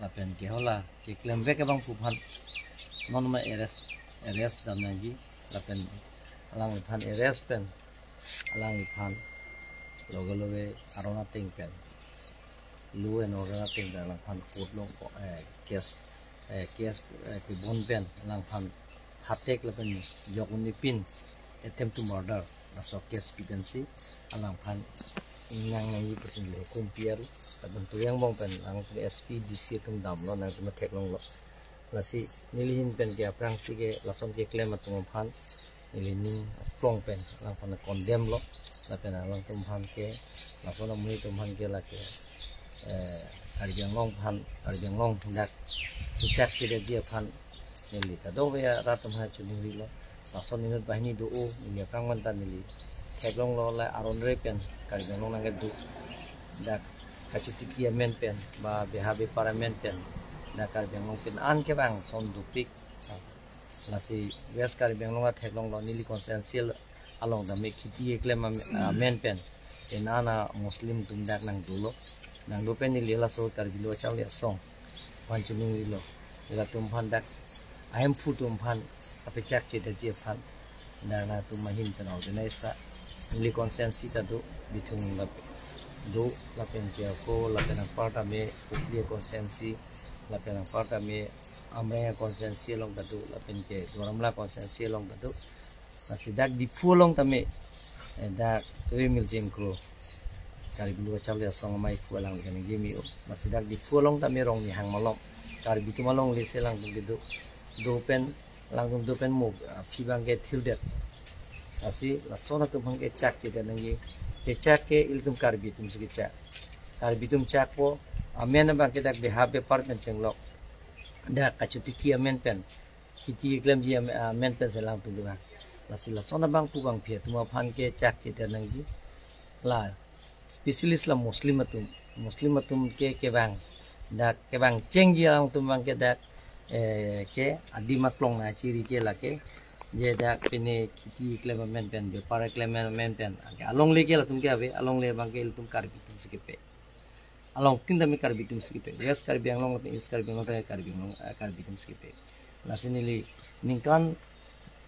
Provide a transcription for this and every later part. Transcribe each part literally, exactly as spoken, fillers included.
Lapen ke hala keklem vek abangphu aphan non ma arrest, arrest dam nangji. Lapen alangliphan arrest pen alangliphan loge loge aron ateng pen, law and order ateng pen alangphan court along, eh, case, eh, case, eh, kebon pen alangphan phatek lapen jok un-e pin attempt to murder laso case pi pensi alangphan ingnang nangji pusi neli hukum pi-et. Lapen toyang bong pen alangtum S P, D C atum damlo, nangtum theklonglo. Lasi neli ahin pen ke aphrangsi ke lason keklem atum aphan neli ning plong pen alangphan condemn lo. Lapen alangtum aphan ke, lason amonit atum aphan ke lake, eh, Karbi Anglong aphan, Karbi Anglong dak kechak chedetji aphan neli kadokave arat atum aphan choningrilo. Lason inut banghini do-o, neli aphrang manta neli theklonglo, la aron re pen Karbi Anglong nangkedo. Dak kachotiki amen pen, ba beha bepar amen pen, dak Karbi Anglong pin an kevang ason dopik. Lasi West Karbi Anglong atheklonglo, neli constituency along tame kheti keklem am-, amen pen ena na Muslim atum dak nangdolo. Nangdo pen neli laso Karbi Lo Charli Asong aphan choningrilo. Latum aphan dak ahemphu atum aphan apechak chedetji aphan dak nangtum ahin pen organize ta. Neli constituency ta do, Bithung lapen do, lapen ke ako, lapen anpar tame Hukli constituency, lapen anpar tame Amreng constituency along ta do, lapen ke Duar Amla constituency along ta do. Lasi dak Diphu along tame, eh, dak Reverend Milton Kro, Karbi Lo Charli Asong amaiphu, alangli kaningje me-o. Lasi dak Diphu along tame Rongnihang malom, Karbi atum alongle si alangtum kedo. Do pen, alangtum do pen mo, ah, aphi abangke thildet. Lasi lason atum aphan kechak chedet nangji. Kechak ke ilitum Karbi atumsi kechak. Karbi atum chakpo, amen abangke dak beha bepar pen chenglok, dak kachotiki amen pen, kheti keklemji am-, amen pensi alangtum kevang. Lasi lason abangphu bangphi atum aphan kechak chedet nangji. La specialist la Muslim atum, Muslim atum ke kevang, dak kevang chengji alangtum abangke dak, eh, ke adim aklong nangchiri ke lake, je dak pine kheti keklem amen pen, bepar keklem amen pen, anke alongle ke latum ke ave, alongle abangke ilitum Karbi atumsi kepe. Alongtin tame Karbi atumsi kepe. West Karbi Anglong lapen East Karbi Anglong tame Karbi Anglong, eh, Karbi atumsi kepe. Lasi neli ningkan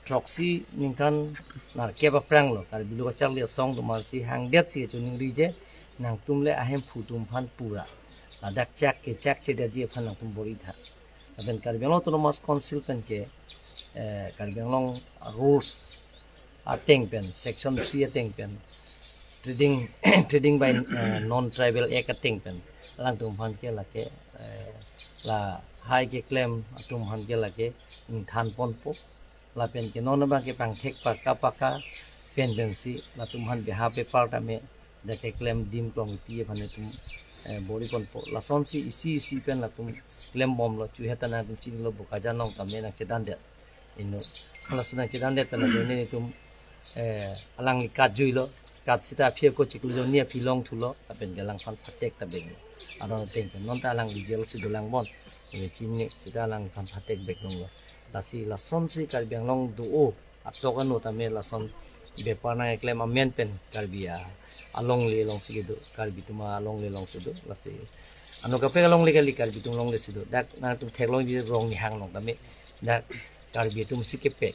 throksi, ningkan nerkep aphranglo Karbi Lo Charli Asong atum aphansi hangdetsi choningriji, nangtum le ahemphu atum aphan pura ladak chak kechak chedetji aphan nangtum bor-itha. Lapen Karbi Anglong Autonomous Council pen ke, eh, Karbi Anglong rules ateng pen, section three ateng pen, trading, trading by, eh, non-tribal act ateng pen, alangtum aphan ke lake, eh, lahai keklem atum aphan ke lake ingthan ponpo. Lapen ke non abangke pangthek paka paka pen pensi latum aphan beha bepar tame dak keklem adim aklong kepi aphan atum, eh, bor-i ponpo. Lasonsi isi isi pen latum klembomlo, chuhe ta nangtum chinilo, Bokajan along tame nangchedandet. Inut halaso nangchedandet pen ajoine itum, eh, alangli kat juilo, kat sita aphi ako chiklo, ajoine aphi longthulo, lapen ke alangphan phatek ta benglo. Aron ateng pen non ta alangli jail si dolang bon, eh, chini sita alangphan phatek bek longlo. Lasi lasonsi Karbi Anglong do-o atok ano tame lason bepar nangkeklem amen pen Karbi a-, alongle alongsi kedo, Karbi atum alongle alongsi do. Lasi ano kaprek alongle kali, Karbi atum alonglesi do. Dak nangtum theklongji Rongnihang along tame dak Karbi atumsi kepe,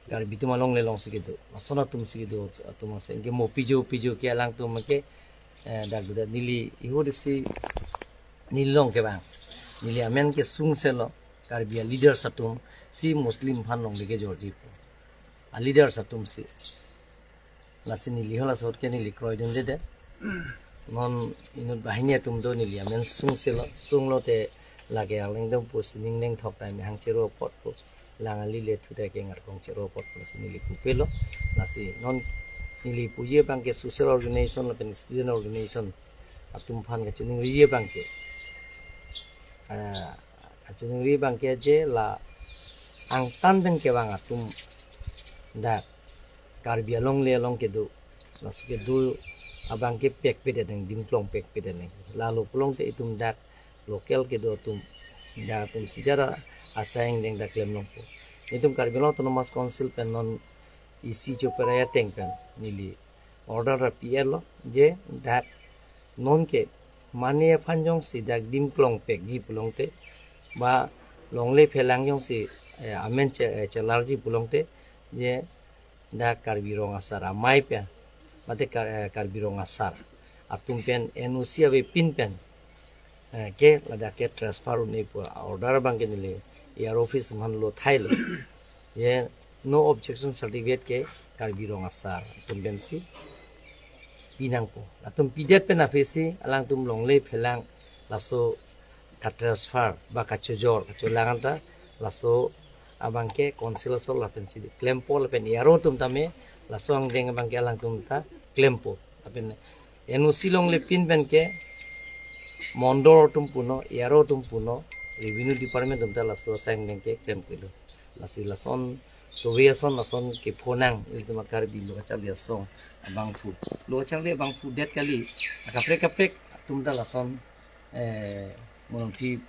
Karbi atum alongle alongsi kedo, lason atumsi kedo atum ase. Anke mo pijo pijo ke alangtum ke, eh, dak do, dak neli ihut isi neli along kevang, neli amen ke sungselo, Karbi a-leaders atumsi Muslim aphan longle kejorji pu, a-leaders atumsi. Lasi neli halaso ahut ke neli kroidundedet. Non inut banghini atum do, neli amen sungselo, sunglote lake alangtum pusi ning nengthok tame hang chero apot pu, lang ali le thu ta ke ngarkong chero apot pu, lasi neli pupelo. Lasi non neli puji abangke social organization lapen student organization atum aphan kachoningriji abangke, ah, kachoningri abangke je la angtan pen kevang atum dak Karbi alongle along kedo, laso kedo abangke pekpedet nang, adim aklong pekpedet nang. Lalo pulote itum dak local kedo atum, dak atumsi jara asai angdeng dak klemlongpo. Itum Karbi Anglong Autonomous Council pen non isi choperai ateng pen neli order ra pi-etlo je dak nonke Mane aphan jongsi dak dim klong pekji pulote, ba longle phelang jongsi, eh, amen che-, eh, chelarji pulote, je dak Karbi Rong Asar amei pen, mate Kar-, eh, Karbi Rong Asar atum pen N O C avepin pen, eh, ke ladak ke transfer un-e pu order abang ke neli E R O office man lo thailo. Ye no objection certificate ke Karbi Rong Asar atum pensi pinangpo. Atum pidet pen aphi si alangtum longle phelang laso ka-transfer ba kachojor kacholang anta laso abang ke council asor lapen si klempo lapen E R O atum tame laso angdeng abang ke alangtum ta klempo. Lapen N O C longle pin pen ke mondol atum punon, E R O atum punon, revenue department atum ta laso asai angdeng ke klem kilo. Lasi lason, tovi ason lason kephonang, ilitum a-Karbi lo kacharli asong abangphu. Lo kacharli abangphu det kali, akaprek kaprek atum ta lason, eh, monongpi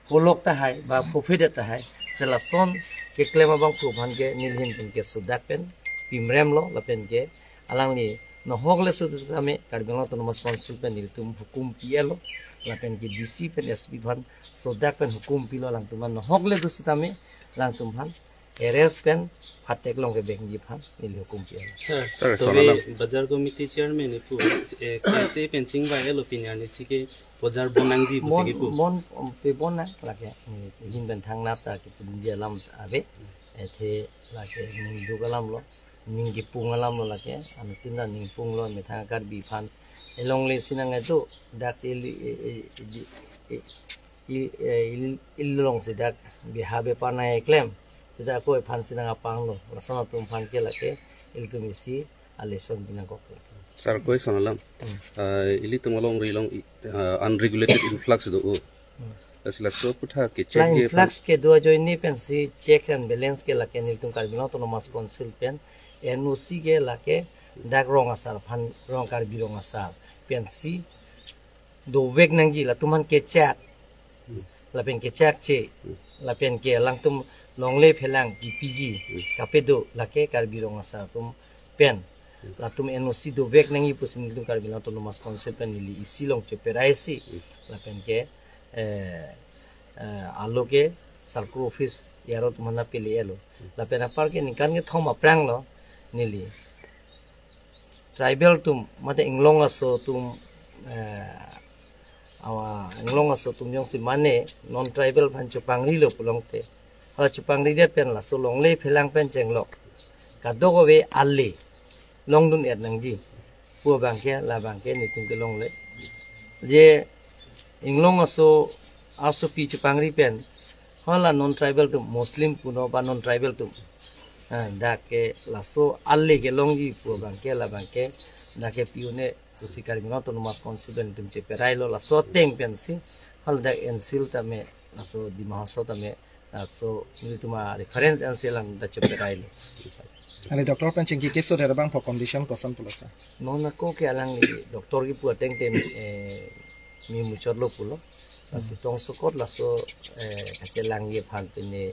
pholok tahai, ba phophedet tahai, se lason keklem abangphu aphan ke neli ahin pen ke sodak pen pimrem lo, lapen ke alangli nohok le setame Karbi Anglong Autonomous Council pen nelitum hukum pi-et lo, lapen ke D C pen S P aphan sodak pen hukum pilo, alangtum aphan nohok le do setame alangtum aphan arrest pen phatek long kebengji aphan neli hukum pi-et lo. Sir, Sir, tobe Sonam. Bazar Committee Chairman ipu, eh, kese pen chingvai-et lo pini arnisi ke bazar bon nangji pusi Mon, kipu. Mon, um, pe bon nang lake, hmm, ahin pen thangnat ta kipudunji alam ave, eh, the lake ning duk alam lo, ning kipung alam lo lake, anuttin ta ning pung lo, methang Karbi aphan. Elongle si nang itu, dak si ili, i, i, i, i, i, eh, il-, ilong si dak biha bepar nang eklem. Si dak ko aphan si nang apang lo. Lason atum aphan ke lake ilitum isi a-lesson pinangkok. Sir, koi Sonam. Hmm. Ah, ilitum alongri along i-, ah, unregulated influx do. Hmm. Lasi laso aphuthak ke check Lain ke influx ke do ajoine pensi check and balance ke lake nelitum Karbi Anglong Autonomous Council pen N O C ke lake dak Rong Asar aphan, Rong Karbi Rong Asar pensi dovek nangji, latum aphan kechak, lapen kechakche, lapen ke alangtum longle phelang kipiji, kapedo lake Karbi Rong Asar atum pen, latum N O C dovek nangji pusi nelitum Karbi Anglong Autonomous Council pen neli isi long cheperai si, lapen ke, eh, eh, alo ke circle office E R O atum aphan pele-et lo. Lapen apar ke ningkan kethom aphrang lo neli tribal atum, mate inglong aso atum, eh, awa inglong aso atum jongsi mane non tribal aphan chepangrilo pulote, hala chepangridet pen laso longle phelang pen chenglok kadokave ale longdun-et nangji pu abang ke, labang ke nelitum kelongle. Je inglong aso, asopi chepangri pen, hala non tribal atum, Muslim punon ba non tribal atum, ah, dak ke laso ale kelongji pu abang ke, labang ke dak ke pi un-e pusi Karbi Anglong Autonomous Council pen nelitum cheperai lo, laso ateng pensi hala dak N C L tame, laso Dima Hasao tame, laso nelitum a-reference N C L along dak cheperai lo. Ale doctor pen chingki keso der abang po condition koson pulo sir? Non ako ke alangli doctor kipu ateng tem, eh, mi muchot lo pulo. Lasi tongsokot laso, eh, kachelangji aphan pine,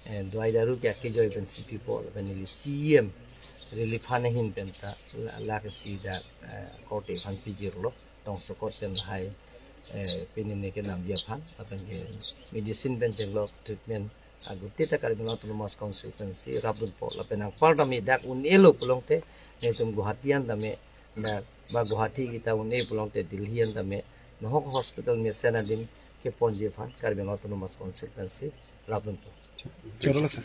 eh, dawai daru ke akejoi pensi pipo, lapen neli C E M relief fund ahin pen ta la, lake si dak, eh, korte aphan pijirlo, tongsokot pen lahai, eh, pine ne kenamji aphan, lapen ke medicine pen chenglok treatment agute ta Karbi Anglong Autonomous Council pensi rapdunpo, lapen anpar tame dak un-e lo pulote, nelitum Guwahati an tame, dak ba Guwahati kita un-e pulote Delhi an tame, nohok hospital mesen adim keponji aphan Karbi Anglong Autonomous Council pensi rapdunpo. Choro lo sir.